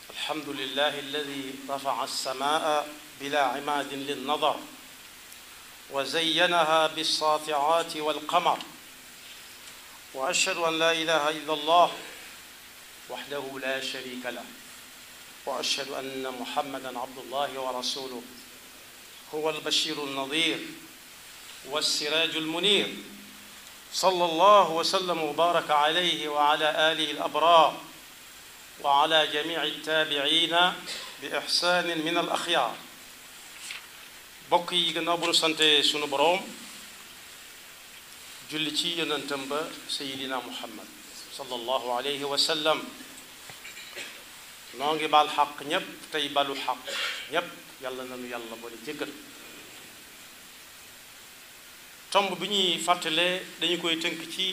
الحمد لله الذي رفع السماء بلا عماد للنظر وزينها بالساطعات والقمر وأشهد أن لا إله إلا الله وحده لا شريك له وأشهد أن محمدا عبد الله ورسوله هو البشير النظير والسراج المنير صلى الله وسلم وبارك عليه وعلى آله الأبرار وعلى جميع التابعين بإحسان من الأخيار bokk yi gannaaw bu nu sante sunu boroom julli ci yonentam ba sayidina muhammad sallallahu alayhi wa sallam noo ngi baal xaq ñépp tey balu xaq ñépp yàlla nanu yàlla boole jéggal tomb bi ñuy fàttalee dañu koy tënk ci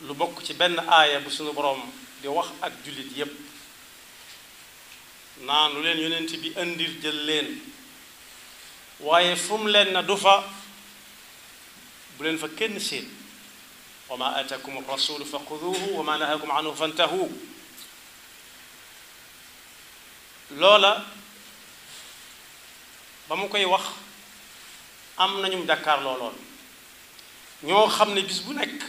lu bokk ci benn aaya bu sunu boroom di wax ak jullit yépp naan lu leen yonent bi indil jël leen waaye fu mu leen na du fa bu leen fa kenn seen wa ma atakum rasulu fa xuduhu wa ma nahakum anhu fantahu loola ba mu koy wax am nañu jàkkaarloo lool ñoo xam ne bis bu nekk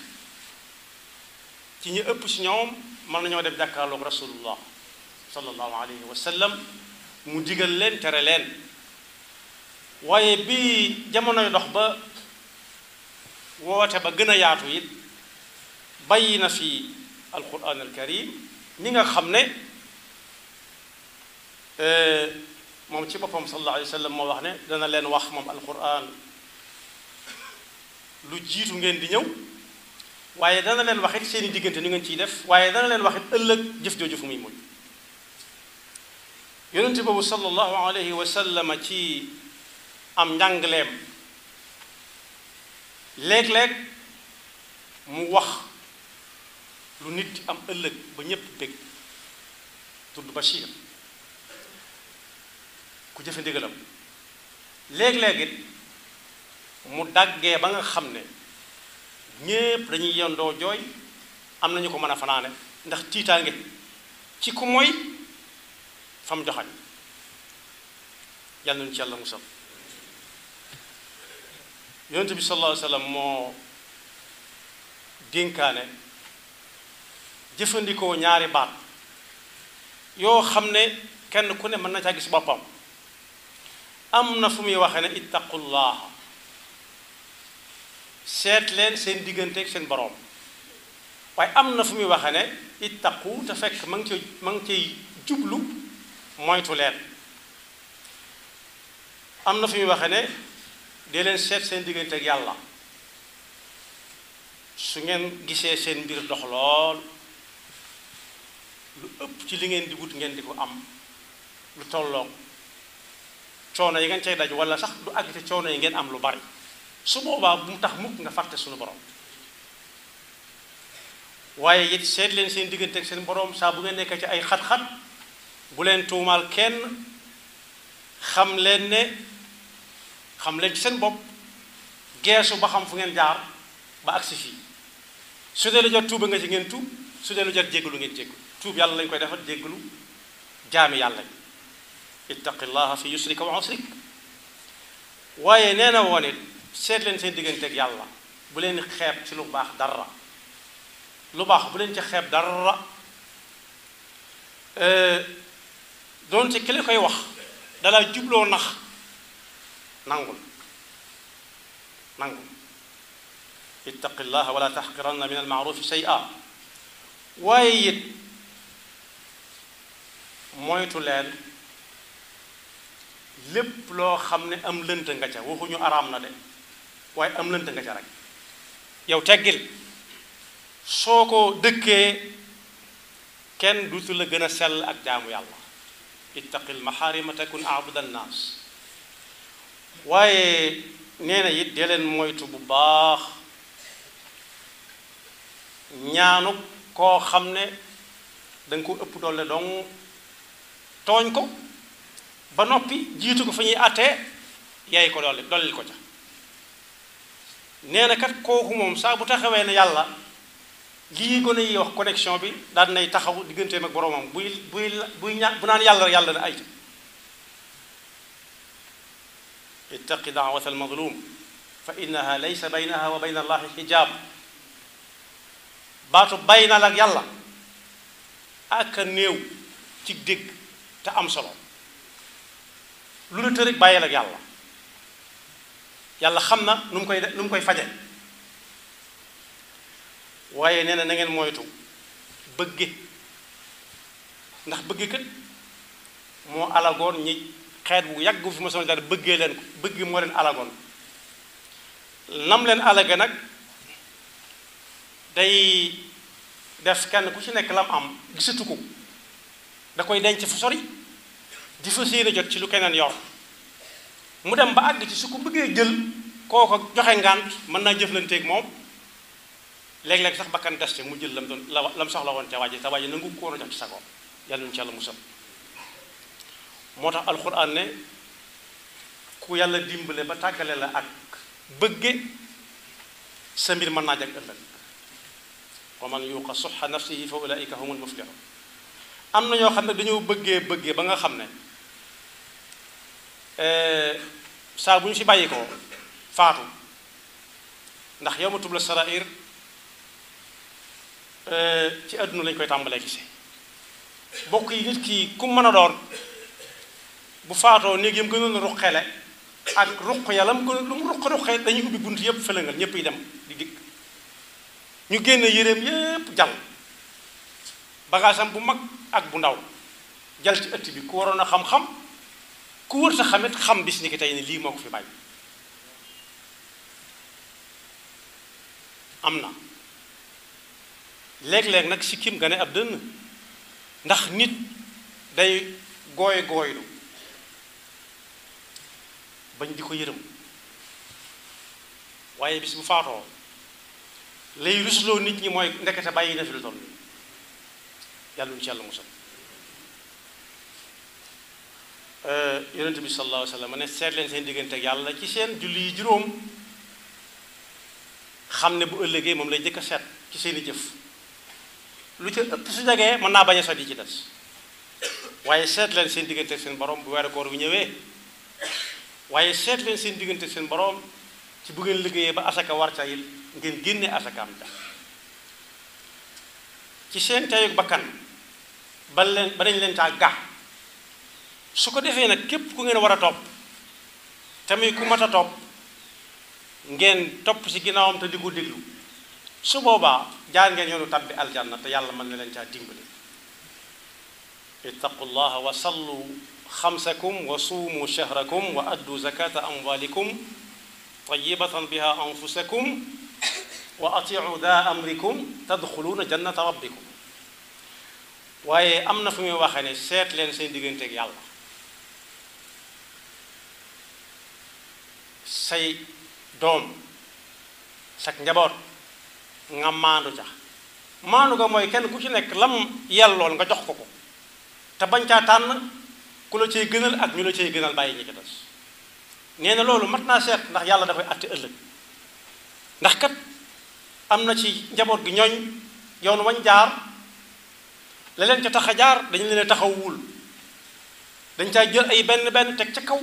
ci ñu ëpp ci ñoom mën nañoo def jàkkaarloog rasulullah sallallahu alayhi wa sallam mu digal leen tere leen waaye bi jamonoy dox ba woote ba gën a yaatu it bàyyi na fi alquran alkarim ñi nga xam ne moom ci boppam sallallahu alayhi wa sallam moo wax ne dana leen wax moom alquran lu jiitu ngeen di ñëw waaye dana leen wax it seeni diggante ñu ngeen ciy def waaye dana leen wax it ëllëg jëf jooju fu muy mujj yonente boobu sallallahu alayhi wa sallam ci am njàngleem léeg-léeg mu wax lu nit di am ëllëg ba ñépp bég tudd Bachir ku jëfe ndigalam léeg-léeg it mu daggee ba nga xam ne ñépp dañuy yendoo jooy am nañu ko mën a fanaane ndax tiitaange ci ku mooy fam joxañ yàlla nañu ci yàlla musal yonent bi sallallahu alayhi wa sallam moo dénkaane jëfandikoo ñaari baat yoo xam ne kenn ku ne mën na caa gis boppam am na fu muy waxee ne ittaqullaha seet leen seen diggante ak seen boroom waaye am na fu muy waxee ne ittaqu te fekk ma ngi cay jublu moytu leen am na fu muy waxee ne dee leen seet seen diggante ak yàlla su ngeen gisee seen mbir dox lool lu ëpp ci li ngeen di wut ngeen di ko am lu tolloog coono yi ngeen cay daj wala sax du àgg ci coono yi ngeen am lu bari su boobaa bu mu tax mukk nga fàtte suñu borom waaye it seet leen seen diggante ak seen borom saa bu ngeen nekkee ci ay xat-xat bu leen tuumaal kenn xam leen ci seen bopp geesu ba xam fu ngeen jaar ba agsi fii su dee lu jar tuuba nga ci ngeen tuub su dee lu jar jéggalu ngeen jéggalu tuub yàlla lañ koy defal jéggalu jaami yàlla ittaqillaha fi yusrika wa usrik waaye nee na woon it seet leen seen diggante ak yàlla bu leen xeeb ci lu baax dara lu baax bu leen ci xeeb dara doonte ki la koy wax dalaa jubloo nax nangul ittaqillaha wala taxqiranna min almaarufi shay'a waaye it moytu leen lépp loo xam ne am lënt nga ca waxuñu araam na de waaye am lënt nga ca rek yow teggil soo ko dëkkee kenn duutu la gën a sell ak jaamu yàlla ittaqil maxaarima takun a'buda nnaas waaye nee na it dee leen moytu bu baax ñaanu koo xam ne danga ko ëpp doole dong tooñ ko ba noppi jiitu ko fa ñuy àttee yaay ko dollil ko ca nee na kat kooku moom saa bu taxawee ne yàlla lii gone yi wax connexion bi daan nay taxaw digganteem ak boroomam buy ñaan bu naan yàlla yàlla na ay ittaqi daawata almadlum fa innaha laysa baynaha wa bayna allahi xijaab baatu bayna la ak yàlla ak a néew ci dégg te am solo lu la tërëg bàyyeel ak yàlla yàlla xam na nu mu koy faje waaye nee na na ngeen moytu bëgge ndax bëgge kat moo alagoon ñi xeet bu yàgg fi ma sonal daal bëggee leen ko bëgg moo leen alagoon nam leen alage nag day def kenn ku ci nekk lam am gisatu ko da koy denc fu sori di fa séen a jot ci lu keneen yor mu dem ba àgg ci su ko bëggee jël kooko joxe ngànt mën naa jëflanteeg moom léeg-léeg sax bakkan des mu jël lam soxla woon ca waaji te waaji nangu ko woon a jox ci sagoom yàlla ñu ci yàlla musal moo tax alxuraan ne ku yàlla dimbale ba tàggale la ak bëgge sa mbir mën naa jag ëllëg wa man yuqa suxa nafsihi fa ulaika humul muflihun am na ñoo xam ne dañoo bëggee ba nga xam ne saa bu ñu fi bàyyi ko faatu ndax yawma tubla sarair ci àdduna lañ koy tàmbalee gise bokk yi nit ki ku mën a doon bu faatoo néeg yam gënoon a ruqele ak ruq yàllam lu mu ruqe dañuy ubbi bunt yépp fëlëngal ñépp yi dem di dikk ñu génn yéreem yépp jal bagaasam bu mag ak bu ndaw jal ci ëtt bi ku waroon a xam-xam ku wër sa xamit xam bis ni ki tey ni lii moo ko fi bàyyi am na léeg-léeg nag si kim nga ne ab dënn ndax nit day gooylu bañ di ko yërëm waaye bis bu faatoo lay rusloo nit ñi mooy ndekete bàyyi na fi lu toll yàlla ñu ci yàlla musal yonent bi sallallahu alayhi wa sallam ne seet leen seen diggante ak yàlla ci seen julli yi juróom xam ne bu ëllëgee moom lay jëkk a seet ci seeni jëf lu ca ëpp su jagee mën naa bañ a sot yi ci des waaye seet leen seen diggante ak seen borom bu weeru koor bi ñëwee waaye seet leen seen diggante ak seen borom ci bu ngeen liggéeyee ba asaka war ca it ngeen génne asakaam ja ci seen teyug bakkan ba dañ leen caa ga su ko defee nag képp ku ngeen war a topp tamit ku mat a topp ngeen topp ci ginnaawam te di ko déglu su boobaa jaar ngeen yoonu tabbi aljanna te yàlla mën na leen caa dimbali ittaqullaha wa sallu xamsakum wa suumu shahrakum wa addu zakata amwalikum tayyibatan biha anfusakum wa atiu da amrikum tadxuluuna jannata rabbikum waaye am na fu muy waxee ne seet leen seen digganteeg yàlla say doom sak njaboot nga maandu ca maandu ga mooy kenn ku ci nekk lam yellool nga jox ko ko te bañ caa tànn ku la cay gënal ak ñu la cay gënal bàyyi ñi ci des nee na loolu mat naa seet ndax yàlla dafay àtte ëllëg ndax kat am na ci njaboot gi ñooñ yoon wañ jaar la leen ca tax a jaar dañu leen a taxawul dañ caa jël ay benn teg ca kaw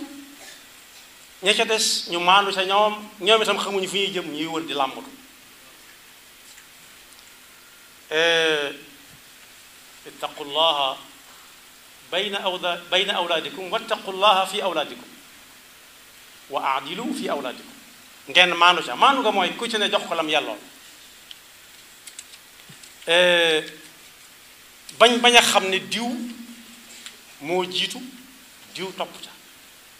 ña ca des ñu maandu ca ñoom itam xamuñu fi ñuy jëm ñuy wër di làmbatu ittaqullaha bayna awlaadikum wattaqullaha fi awlaadikum wa aadilu fi awlaadikum ngeen maandu ca maandu nga mooy ku ci ne jox ko lam yàlloon bañ a xam ne diw moo jiitu diw topp ca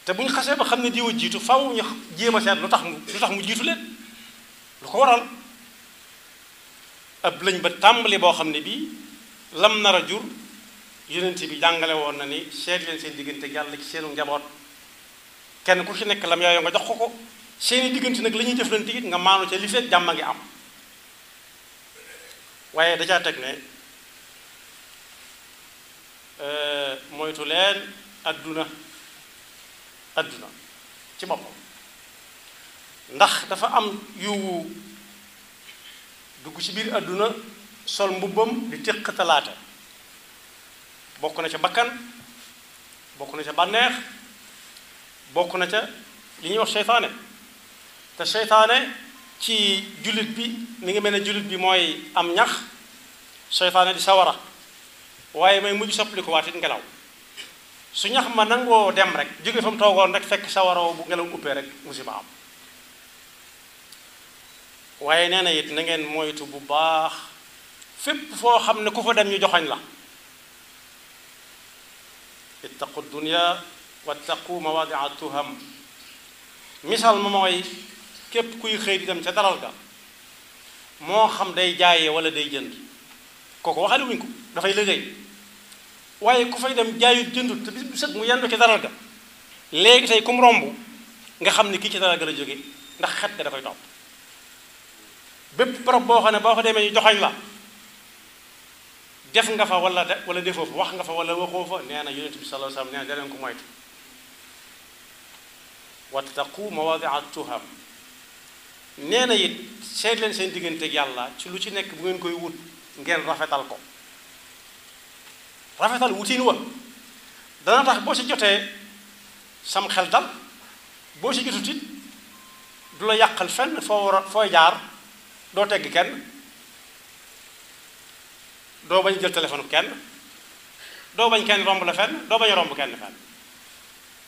te bu ñu xasee ba xam ne diw a jiitu faw ñu jéem a seet lu tax mu jiitu leen lu ko waral ab lañ ba tàmbali boo xam ne bii lam nar a jur yonent bi jàngale woon na ni seet leen seen diggante yàlla ci seenu njaboot kenn ku ci nekk lam yaayoo nga jox ko seeni diggante nag la ñuy jëflante it nga maanu ca li fekk jàmm a ngi am waaye da caa teg ne moytu leen adduna ci boppam ndax dafa am yu dugg ci biir adduna sol mbubbam di téqatalaate bokk na ca bakkan bokk na ca bànneex bokk na ca li ñuy wax seytaane te seytaane ci jullit bi mi ngi mel ne jullit bi mooy am ñax seytaane di sawara waaye may mujj soppali ko waatit ngelaw su ñax ma nangoo dem rek jóge fa mu toogoon rek fekk sawara bu ngelaw uppee rek musiba am waaye nee na it na ngeen moytu bu baax fépp foo xam ne ku fa dem ñu joxañ la ittaqu dunya wattaqu mawadia tuham misaal ma mooy képp kuy xëy di dem ca daral ga moo xam day jaayee wala day jënd kooku waxale wuñ ko dafay liggéey waaye ku fay dem jaayut jëndut te bis bu set mu yendu ca daral ga léegi tey kum romb nga xam ne kii ci daral ga la jóge ndax xet ga da koy topp bépp barab boo xam ne boo fa demee ñu joxañ la def nga fa wala defoo fa wax nga fa wala waxoo fa nee na yonent bi sallallahu alayhi wasallam nee na daneen ko moytu wattaqu mawadia tuham nee na it seet leen seen digganteeg yàlla ci lu ci nekk bu ngeen koy wut ngeen rafetal ko rafetal wutiin wa dana tax boo ci jotee sam xel dal boo ci jotut it du la yàqal fenn fooy jaar doo tegg kenn doo bañ jël téléphone kenn doo bañ kenn romb la fenn doo bañ romb kenn fenn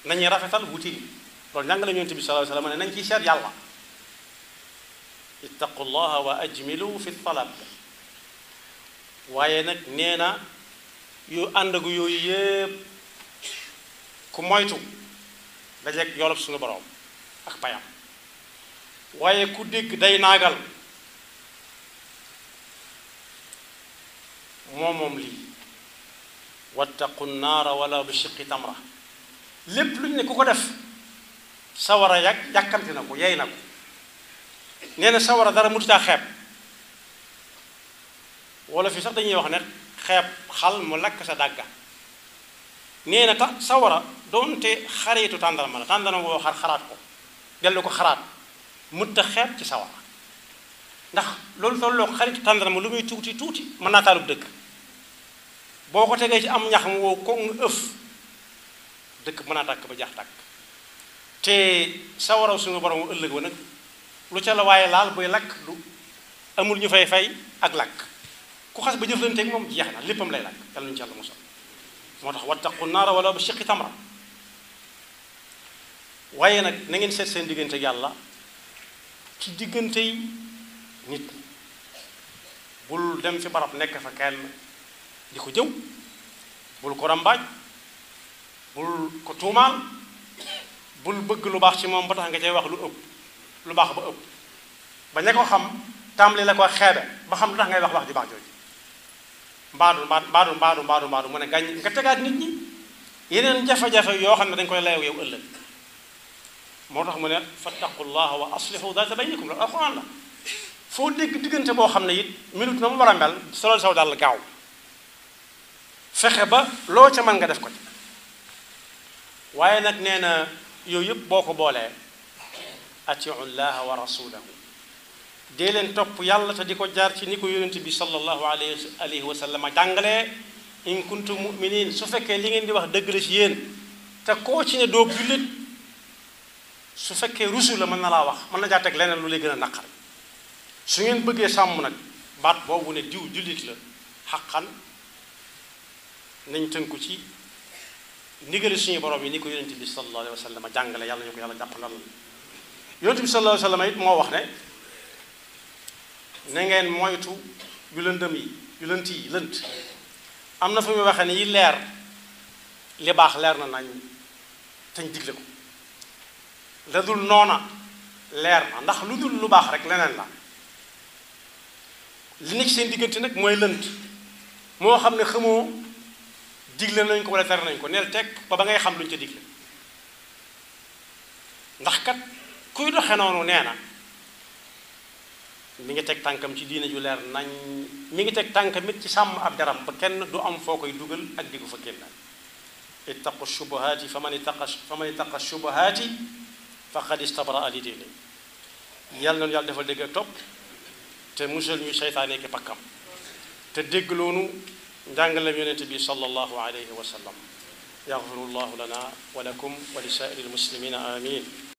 nañuy rafetal wutiin loolu njàng la yonent bi sallallahu alayhi wasallam ne nañ ciy seet yàlla ittaqullaha wa ajmilu fi talab waaye nag nee na yu ànd ak yooyu yépp ku moytu dajeeg yoolub suñu borom ak payam waaye ku dégg day naagal moom lii wattaqu naara wala bi shiqqi tamra lépp lu ñu ne ku ko def sawara yàkkamti na ko yey na ko nee na sawara dara mututaa xeeb wala fi sax dañuy wax ne xeeb xal mu lakk sa dàgga nee na tax sawara doonte xaritu tàndarma la tàndarma boo xaraat ko dellu ko xaraat mutta xeeb ci sawara ndax loolu tolloo xaritu tàndarma lu muy tuuti tuuti mën naa taalub dëkk boo ko tegee ci am ñax mu wow ko nga ëf dëkk mën naa tàkk ba jax tàkk te sawaraw suñu borom ëllëg wa nag lu ca la waaye laal buy lakk du amul ñu fay fay ak lakk ku xas ba jëflanteeg moom jeex na léppam lay lakk yàlla nañu ci yàlla musal moo tax wattaqu naara wala bi shiqqi tamra waaye nag na ngeen seet seen diggante yàlla ci diggante yi nit bul dem fi barab nekk fa kenn di ko jëw bul ko rambaaj bul ko tuumaal bul bëgg lu baax ci moom ba tax nga cay wax lu baax ba ëpp ba ña ko xam tàmbali la ko xeebe ba xam lu tax ngay wax ju baax jooju mbaadu mu ne gàññ nga tegaat nit ñi yeneen jafe-jafe yoo xam ne dañ koy layow yow ëllëg moo tax mu ne fattaqullaha wa aslihu daata baynikum loolu alxuraan la foo dégg diggante boo xam ne it minute na mu war a mel solol saw dal gaaw fexe ba loo ca mën nga def ko ci waaye nag nee na yooyu yëpp boo ko boolee atiu llaha wa rasulahu dee leen topp yàlla te di ko jaar ci ni ko yonent bi sallallahu alayhi wa sallam jàngalee in kuntum muminin su fekkee li ngeen di wax dëgg la ci yéen te koo ci ne doo jullit su fekkee rusu la mën na laa wax mën na jaa teg leneen lu lay gën a naqar su ngeen bëggee sàmm nag baat boobu ne diw jullit la xaqan nañ tënku ci ndigali suñu borom yi ni ko yonent bi sallallahu alayhi wa sallam jàngale yàlla ñu ko yàlla jàppandal yonent bi sallallahu alayhi wa sallam it moo wax ne na ngeen moytu yu lëndëm yi yu lënt yi lënt am na fu muy waxee ne yi leer li baax leer na nañ tañ digle ko la dul noona leer na ndax lu dul lu baax rek leneen la li nekk seen diggante nag mooy lënt moo xam ne xamoo digle nañ ko wala tere nañ ko neel teg ba ngay xam luñ ca digle ndax kat kuy doxe noonu nee na mi ngi teg tànkam ci diine ju leer nañ mi ngi teg tànkam it ci sàmm ab deram ba kenn du am foo koy dugal ak di ko fa génn ittaqu shubuhaati fa man ittaqa shubuhaati faqad istabraa li diine yàlla noonu yàlla defal dégg ak topp te musal ñu seytaane ki pakkam te déggloonu njàngalem yonent bi sallallahu alayhi wa sallam. yaxfirullahu lana wa lakum wa li saa'iril muslimina amin.